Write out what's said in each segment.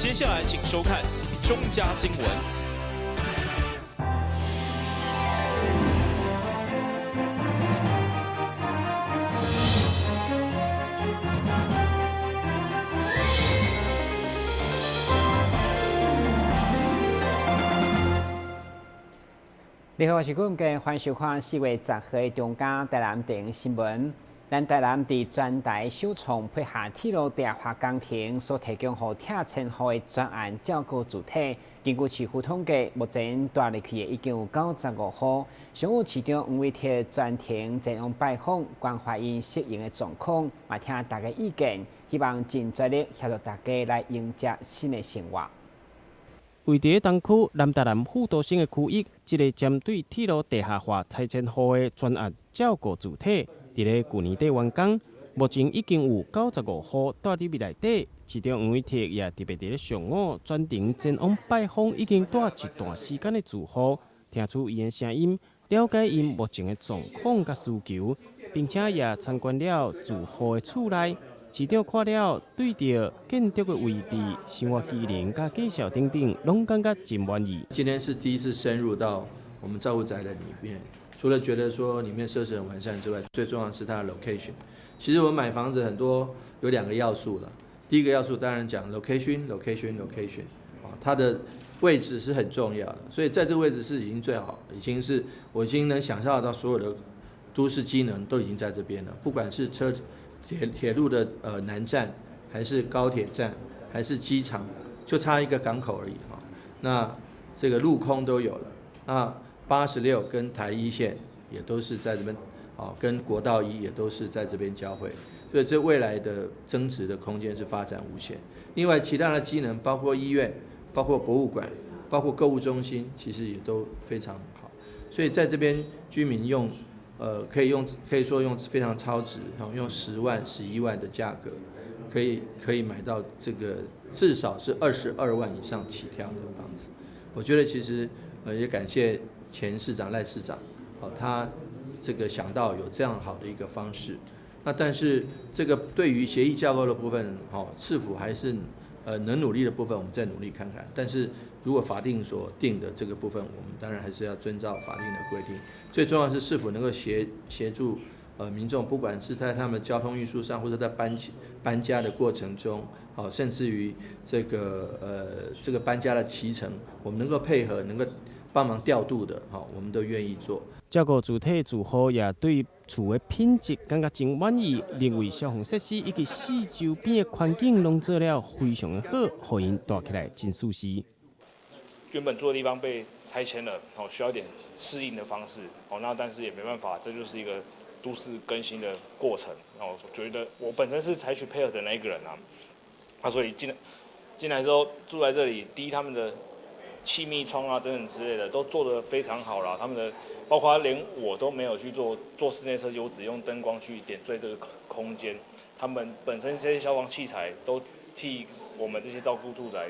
接下來請收看中嘉新聞。你好，我是顧文，歡迎收看4月10號的中嘉台南電新聞。咱台南佇全台首創配合鐵路地下化工程所提供予拆遷戶的專案照顧主體，根據市府統計，目前住入去的已經有95戶。上午市長黃偉哲專程前往拜訪，關懷𪜶適應的狀況，嘛聽大家意見，希望盡全力協助大家來迎接新的生活。位佇東區南台南副都心的區域，這個針對鐵路地下化拆遷戶的專案照顧主體，佇咧舊年底完工，目前已經有95戶住佇內底。市長黃偉哲也特別佇咧上午專程前往拜訪已經住一段時間的住戶，聽取𪜶的聲音，了解𪜶目前的狀況佮需求，並且也參觀了住戶的厝內。市長看了，對著建築的位置、生活機能佮介紹等等，攏感覺真滿意。今天是第一次深入到我們照顧宅的裡面，除了覺得說裡面設施很完善之外，最重要的是它的 location。其實我買房子很多有兩個要素啦，第一個要素當然講 location，location，location，啊，它的位置是很重要的，所以在這個位置是已經最好，已經是我已經能想象到所有的都市機能都已經在這邊了，不管是車。鐵路的南站，還是高鐵站，還是機場，就差一個港口而已哈。那這個陸空都有了，那86跟台一線也都是在這邊，哦，跟國道1也都是在這邊交匯，所以這未來的增值的空間是發展無限。另外，其他的機能，包括醫院、包括博物館、包括購物中心，其實也都非常好。所以在這邊居民用。可以用，可以說用非常超值，用10萬、11萬的價格，可以買到這個至少是22萬以上起跳的房子。我覺得其實，也感謝前市長賴市長，哦，他這個想到有這樣好的一個方式。那但是這個對於協議架構的部分，哦，是否還是能努力的部分，我們再努力看看。但是如果法定所定的這個部分，我們當然還是要遵照法定的規定。最重要是是否能夠協助民眾，不管是在他們交通運輸上，或者在搬家的過程中，好，甚至於這個搬家的期程，我們能夠配合，能夠幫忙調度的，好，我們都願意做。照顧主體住戶也對厝的品質感覺真滿意，認為消防設施以及四周邊的環境攏做了非常的好，予𪜶住起來真舒適。原本住的地方被拆遷了，哦，需要一點適應的方式，哦，那但是也沒辦法，這就是一個都市更新的過程。那我覺得我本身是採取配合的那一個人啊，啊，所以進來之後住在這裡，第一他們的氣密窗啊等等之類的都做得非常好啦，他們的包括連我都沒有去做室內設計，我只用燈光去點綴這個空間。他們本身這些消防器材都替我們這些照顧住宅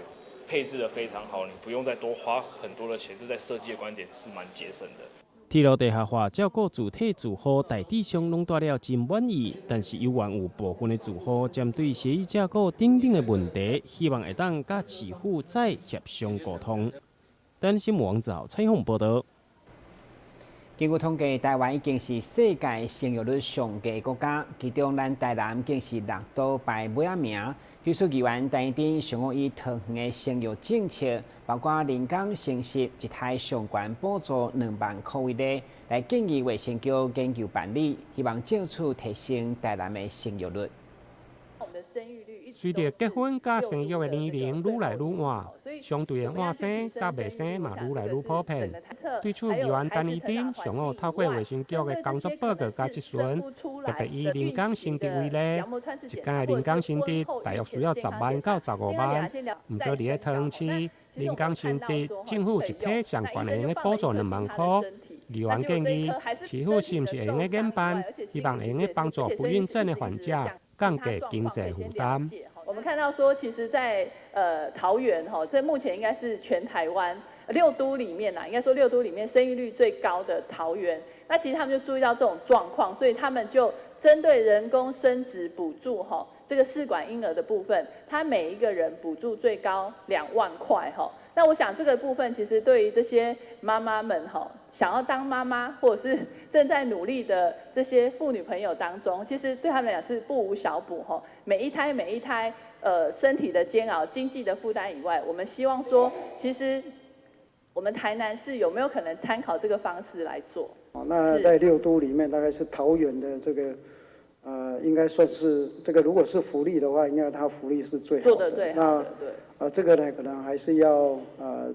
配置得非常好，你不用再多花很多的錢，這在設計的觀點是蠻節省的。鐵路地下化照顧主體住戶大致上攏住了真滿意，但是猶原有部分的住戶針對協議架構等等的問題，希望會當佮市府再協商溝通。等新聞網站採訪報導。根據統計，台灣已經是世界生育率上低國家，其中咱台南更是6都排尾仔名。對此，議員陳怡貞上午以桃園的生育政策，包括人工生殖一胎上懸補助2萬塊為例，來建議衛生局研究辦理，希望藉此提升台南的生育率。隨著結婚佮生育的年齡愈來愈晚，相對的晚生佮袂生嘛愈來愈普遍。對此，議員陳怡貞上午透過衛生局的工作報告佮質詢，特別以人工生殖為例，一工的人工生殖大約需要10萬到15萬。毋過佇咧桃園市，人工生殖政府一體上懸會用得補助2萬塊。議員建議，市府是毋是會用得研辦，希望會用得幫助不孕症的患者降低經濟負擔。我們看到說，其實在桃園哈，這目前應該是全台灣6都裡面啦，應該說6都裡面生育率最高的桃園。那其實他們就注意到這種狀況，所以他們就針對人工生殖補助哈，這個試管嬰兒的部分，他每一個人補助最高2萬塊哈。那我想這個部分其實對於這些媽媽們哈，想要當媽媽或者是正在努力的這些婦女朋友當中，其實對他們來講是不無小補哈。每一胎每一胎，身體的煎熬、經濟的負擔以外，我們希望說，其實我們台南市有沒有可能參考這個方式來做？那在六都裡面，大概是桃園的這個。應該算是這個，如果是福利的話，應該它福利是最好的。做得最好的，對。那這個呢，可能還是要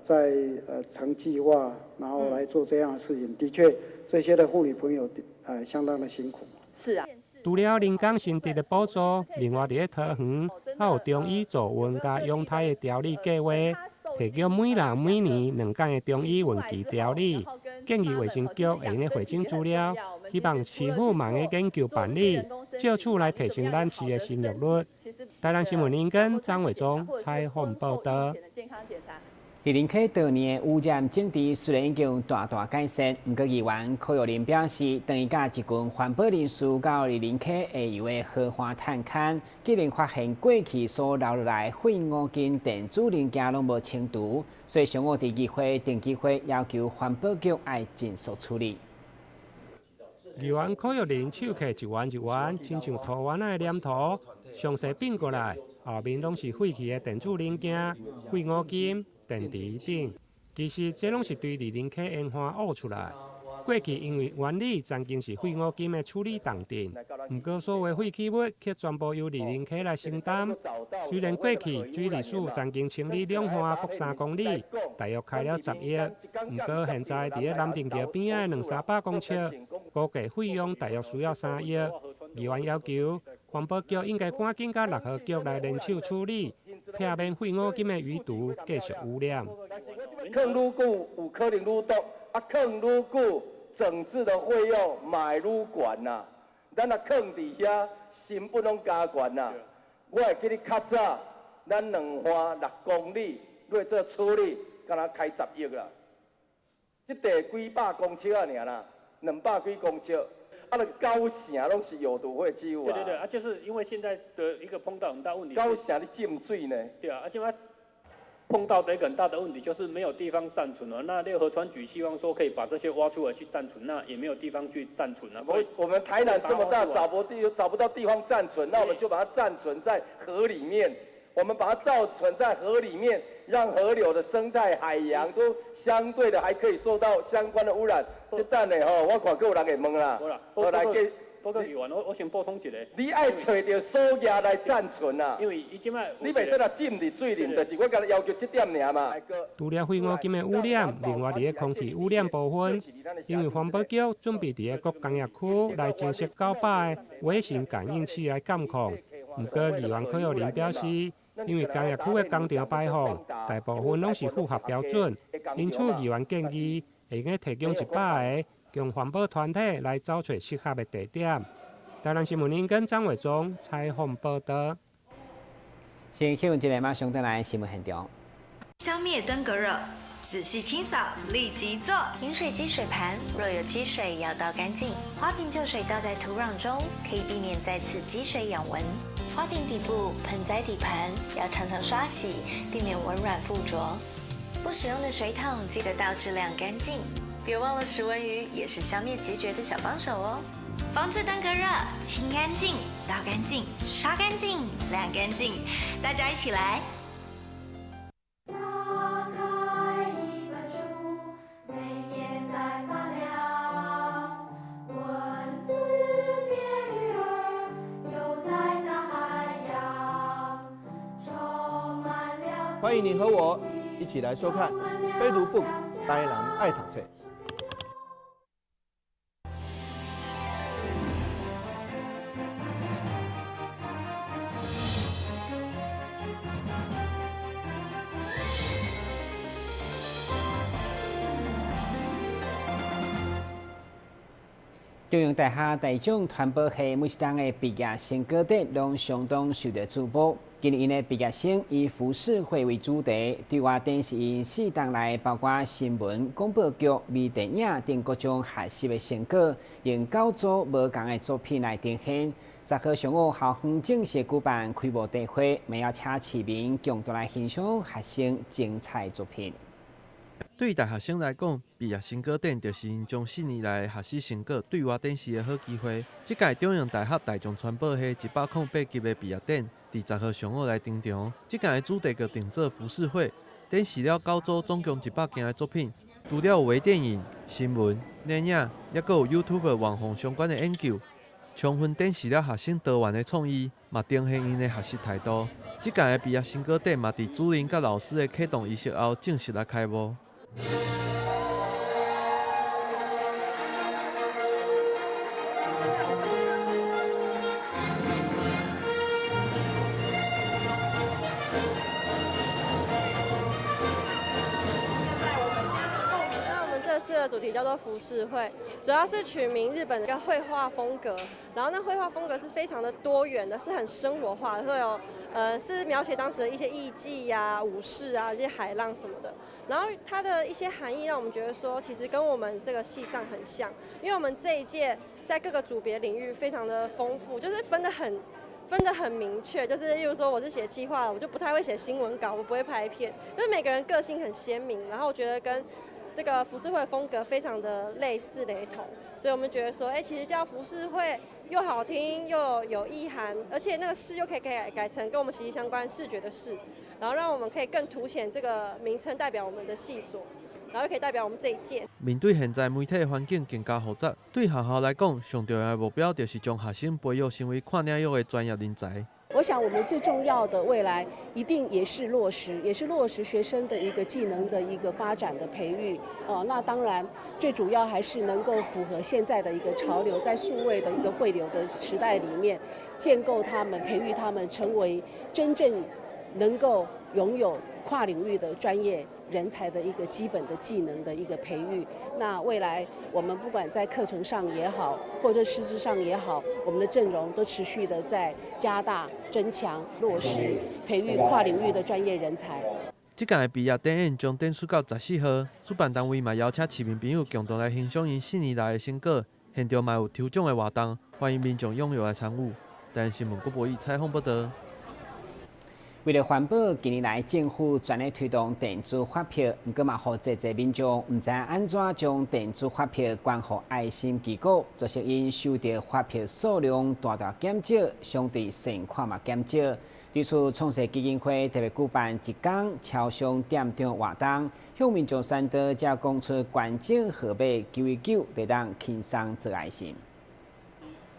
在長計劃，然後來做這樣的事情。的確，這些的婦女朋友相當的辛苦。是啊。除了臨港新竹的補助，另外佇咧桃園，還有中醫助孕佮養胎的調理計劃，提供每人每年兩工的中醫孕期調理。建議衛生局會用彙整資料，希望市府嘛會研究辦理，藉此來提升咱市的生育率。台南新聞林根張偉忠採訪報導。二林溪多年的污染整治雖然已經大大改善，毋過議員柯玉玲表示，當伊佮一群環保人士到二林溪下游的荷花探勘，竟然發現過去所留落來廢五金電子零件攏無清除，所以上午佇議會定期會要求環保局愛盡速處理。議員柯玉玲手提一圓一圓，親像塗丸仔的黏土，詳細變過來，後面攏是廢棄的電子零件、廢五金、電池等，其實這攏是對二林溪沿岸挖出來。過去因為原里曾經是廢五金的處理重鎮，毋過所有廢棄物卻全部由二林溪來承擔。雖然過去水利署曾經清理兩岸各3公里，大約開了10億，毋過現在佇咧南碇橋邊仔的兩三百公尺，估計費用大約需要3億。議員要求環保局應該趕緊佮六合局來聯手處理，避免廢五金的餘毒繼續污染。囥愈久有可能愈毒，啊，囥愈久整治的費用嘛會愈懸啦。咱若囥佇遐，成本攏加懸啦。我會記得較早，咱兩岸6公里，欲做處理，敢若開10億啦。這塊幾百公尺仔爾啦，200幾公尺。啊，那九成攏是有毒廢棄物啊！對對對，啊，就是因為現在的一個碰到很大問題。九成咧浸水呢？對啊，啊，就碰到的一個很大的問題就是沒有地方暫存了。那六合川局希望說可以把這些挖出來去暫存，那也沒有地方去暫存了。我們台南這麼大，找不到地方暫存，那我們就把它暫存在河裡面。我們把它暫存在河裡面，讓河流的生態、海洋都相對的還可以受到相關的污染。這等下吼，我看閣有人會問啦。好來，報告議員，我先補充一下。你愛揣著所在來暫存啊？因為伊這擺你袂使來浸佇水裡，就是我共你要求這點爾嘛。除了廢五金的污染，另外佇咧空氣污染部分，因為環保局準備佇咧各工業區來增設900个微型感應器來監控。毋過議員柯玉玲表示，因為工業區的工廠排放大部分攏是符合標準，因此議員建議會用提供100個，供環保團體來找揣適合的地點。台南新聞林跟張偉忠採訪報導。先去一個馬上轉來新聞現場。消滅登革熱，仔細清掃，立即做。飲水機水盤若有積水，要倒乾淨。花瓶舊水倒在土壤中，可以避免再次積水養蚊。花瓶底部、盆栽底盤要常常刷洗，避免蚊卵附着。不使用的水桶記得倒置晾乾淨。別忘了食蚊魚也是消滅孑孓的小幫手哦。防治登革熱，清乾淨、倒乾淨、刷乾淨、晾乾淨，大家一起來。打開一本書，每頁在發亮，文字變魚兒，游在大海洋，充滿了。歡迎你和我一起來收看《非讀 book 台南愛讀冊》。中央大學大眾傳播系每一冬的畢業成果展，攏相當受到矚目。今年𪜶的畢業生以浮世繪為主題，對外展示𪜶四冬來包括新聞、廣播劇、微電影等各種學習的成果，用九組無仝的作品來呈現。10號上午，校園正式舉辦開幕大會，嘛邀請市民共同來欣賞學生精彩作品。對大學生來講，畢業成果展就是𪜶將四年來的學習成果對外展示的好機會。這屆中正大學大眾傳播系108級的畢業典，佇10號上午來登場。這屆的主題閣定做浮世繪，展示了九組總共100件的作品，除了有微電影、新聞、電影，猶閣有 YouTuber 網紅相關的研究，充分展示了學生多元的創意，嘛呈現𪜶的學習態度。這屆的畢業成果展嘛，佇主任佮老師的啟動儀式後正式來開幕。那我們這次的主題叫做浮世繪，主要是取名日本的一個繪畫風格，然後那繪畫風格是非常的多元的，是很生活化的，會有是描寫當時的一些藝伎啊、武士啊、一些海浪什麼的。然後它的一些含義讓我們覺得說，其實跟我們這個系上很像，因為我們這一屆在各個組別領域非常的豐富，就是分得很明確，就是例如說我是寫企劃，我就不太會寫新聞稿，我不會拍片，因為每個人個性很鮮明，然後我覺得跟這個浮世繪風格非常的類似雷同，所以我們覺得說，其實叫浮世繪又好聽又有意涵，而且那個視又可以改成跟我們息息相關視覺的視，然後讓我們可以更凸顯這個名稱代表我們的系所，然後又可以代表我們這一屆。面對現在媒體環境更加複雜，對學校來講，上重要的目標就是將學生培育成為跨領域的專業人才。我想，我們最重要的未來一定也是落實，也是落實學生的一個技能的一個發展的培育。哦，那當然最主要還是能夠符合現在的一個潮流，在數位的一個匯流的時代裡面，建構他們、培育他們，成為真正能夠擁有跨領域的專業人才的一個基本的技能的一個培育。那未來我們不管在課程上也好，或者師資上也好，我們的陣容都持續的在加大、增強、落實培育跨領域的專業人才。這屆畢業典禮將展出到14號，主辦單位嘛邀請市民朋友共同來欣賞𪜶4年來的成果。現場嘛有抽獎的活動，歡迎民眾踴躍來參與。台視新聞郭博義採訪報導。為了環保，近年來政府全力推動電子發票，毋過嘛，予濟濟民眾毋知按怎將電子發票捐予愛心機構，造成𪜶收著發票數量大大減少，相對善款嘛減少。對此，創世基金會特別舉辦一工超商店長活動，向民眾宣導，才講出捐贈號碼919，就當輕鬆做愛心。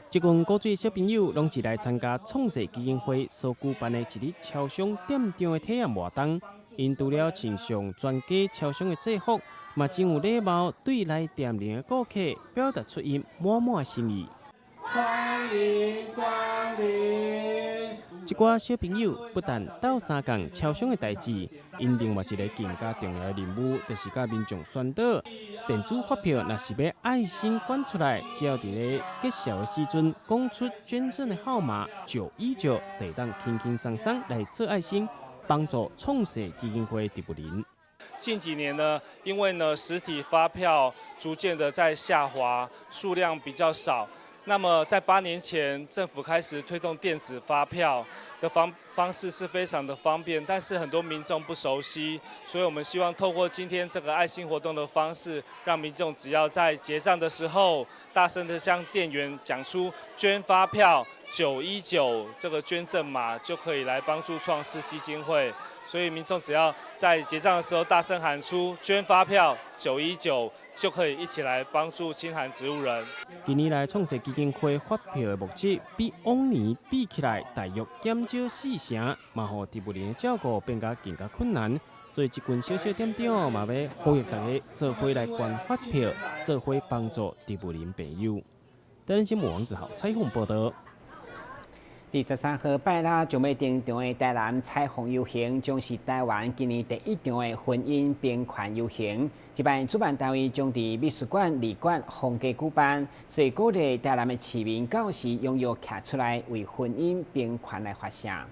這群古錐小朋友攏是來參加創世基金會所舉辦的一日超商店長的體驗活動。𪜶除了穿上專家超商的制服，嘛真有禮貌，對來店裡的顧客表達出𪜶滿滿的心意。歡迎光臨。這寡小朋友不但鬥相共超商的代誌，𪜶另外一个更加重要的任務，就是佮民眾宣導電子發票，若是欲愛心捐出來，只要佇咧結數的時陣講出捐贈的號碼919，就會當輕輕鬆鬆來做愛心，幫助創世基金會植物人。近幾年呢，因為呢實體發票逐漸的在下滑，數量比較少。那麼在8年前，政府開始推動電子發票的方式是非常的方便，但是很多民眾不熟悉，所以我們希望透過今天這個愛心活動的方式，讓民眾只要在結賬的時候，大聲的向店員講出捐發票919這個捐贈碼，就可以來幫助創世基金會。所以民眾只要在結賬的時候大聲喊出捐發票919，就可以一起來幫助清寒植物人。近年來，創世基金會發票的目的比往年比起來大約減少4成，嘛予植物人的照顧變甲更加困難。所以，這群小小店長嘛欲呼籲大家做伙來捐發票，做伙幫助植物人朋友。台視新聞王子豪採訪報導。佇13號拜六將欲登場的台南彩虹遊行，將是台灣今年第一場的婚姻平權遊行。這擺主辦單位將佇美術館2館封街舉辦，所以鼓勵台南的市民到時踴躍徛出來為婚姻平權來發聲。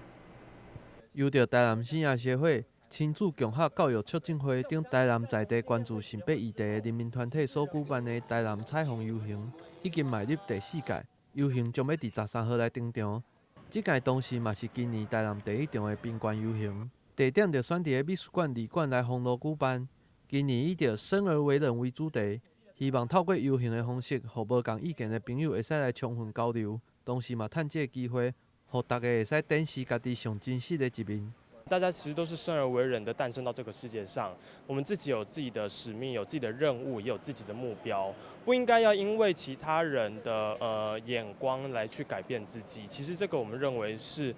由著台南省亞協會、親子共學教育促進會等台南在地關注性別議題的人民團體所舉辦的台南彩虹遊行，已經邁入第4屆。遊行將欲佇13號來登場。這屆同時嘛是今年台南第一場的平權遊行，地點就選佇咧美術館二館來封路舉辦。今年以著生而為人為主題，希望透過遊行的方式，予無仝意見的朋友會使來充分交流，同時嘛趁這個機會，予大家會使展示家己上真實的一面。大家其實都是生而為人的誕生到這個世界上，我們自己有自己的使命，有自己的任務，也有自己的目標，不應該要因為其他人的眼光來去改變自己。其實這個我們認為是，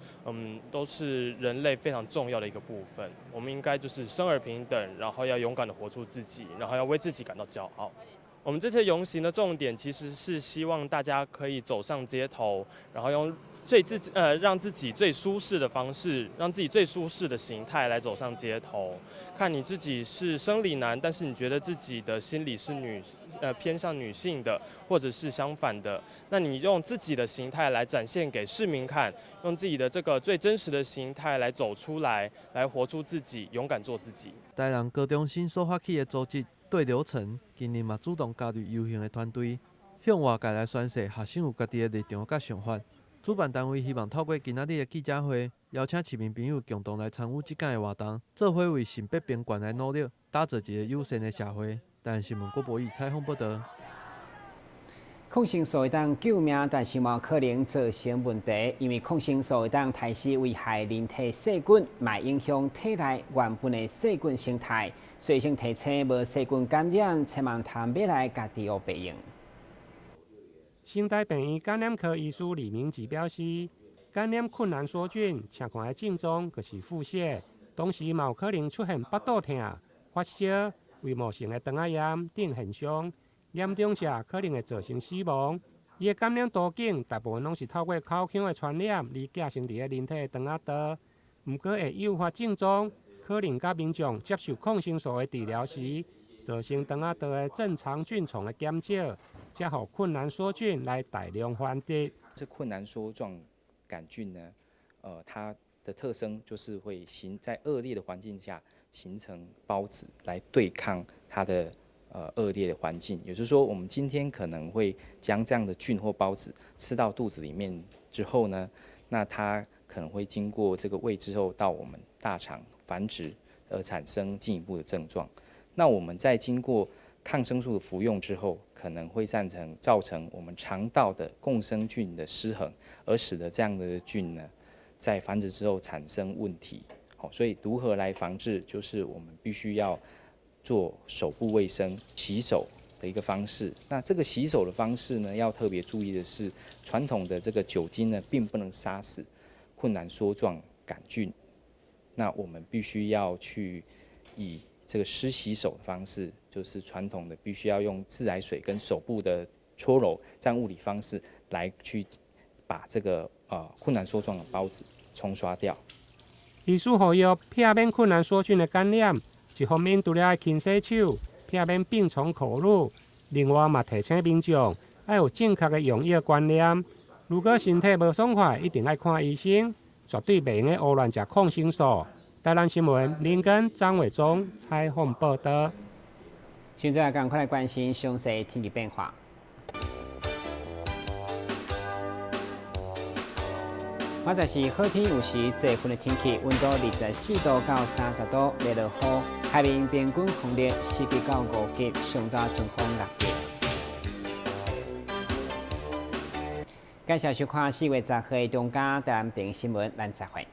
都是人類非常重要的一個部分。我們應該就是生而平等，然後要勇敢的活出自己，然後要為自己感到驕傲。我們這次遊行的重點其實是希望大家可以走上街頭，然後用最讓自己最舒適的方式，讓自己最舒適的形態來走上街頭。看你自己是生理男，但是你覺得自己的心理是偏向女性的，或者是相反的，那你用自己的形態來展現給市民看，用自己的這個最真實的形態來走出來，來活出自己，勇敢做自己。台南高中生所發起的組織對流層今年嘛主動加入遊行的團隊，向外界來宣示學生有家己的立場佮想法。主辦單位希望透過今仔日的記者會，邀請市民朋友共同來參與這屆的活動，做伙為性別平權來努力，打造一個友善的社會。台南新聞郭博義採訪報導。抗生素會當救命，但是嘛可能造成問題，因為抗生素會當開始危害人體細菌，嘛影響體內原本的細菌生態。所以醫生提醒，無細菌感染，千萬通欲來家己學白用。成大病院感染科醫師李明吉表示，感染困難梭菌，常看的症狀就是腹瀉，同時嘛有可能出現腹肚疼、發燒、胃膜性的腸仔炎等現象。嚴重者可能會造成死亡。伊的感染途徑大部分攏是透過口腔的傳染而寄生佇咧人體的腸仔道，毋過會誘發症狀，可能佮民眾接受抗生素的治療時，造成腸仔道的正常菌叢的減少，才予困難梭菌來大量繁殖。這困難梭狀桿菌呢，它的特徵就是會在惡劣的環境下形成孢子來對抗它的惡劣的環境，也就是說，我們今天可能會將這樣的菌或孢子吃到肚子裡面之後呢，那它可能會經過這個胃之後到我們大腸繁殖，而產生進一步的症狀。那我們在經過抗生素的服用之後，可能會造成我們腸道的共生菌的失衡，而使得這樣的菌呢，在繁殖之後產生問題。好，所以如何來防治，就是我們必須要做手部衛生、洗手的一個方式。那這個洗手的方式呢，要特別注意的是，傳統的這個酒精呢，並不能殺死困難梭狀桿菌。那我們必須要去以這個濕洗手的方式，就是傳統的必須要用自來水跟手部的搓揉這樣物理方式來去把這個困難梭狀的孢子沖刷掉。醫師呼籲避免困難梭菌的感染。一方面，除了愛勤洗手，避免病從口入；另外嘛，提醒民眾愛有正確的用藥觀念。如果身體無爽快，一定愛看醫生，絕對袂用得胡亂食抗生素。台南新聞林根張偉忠採訪報導。現在趕快來關心詳細天氣變化。現在是好天有時濟雲的天氣，溫度24度到30度，袂落雨。海面平均風力4級到5級，上大陣風6級。感謝收看4月10號的中嘉台南電視新聞，咱再會。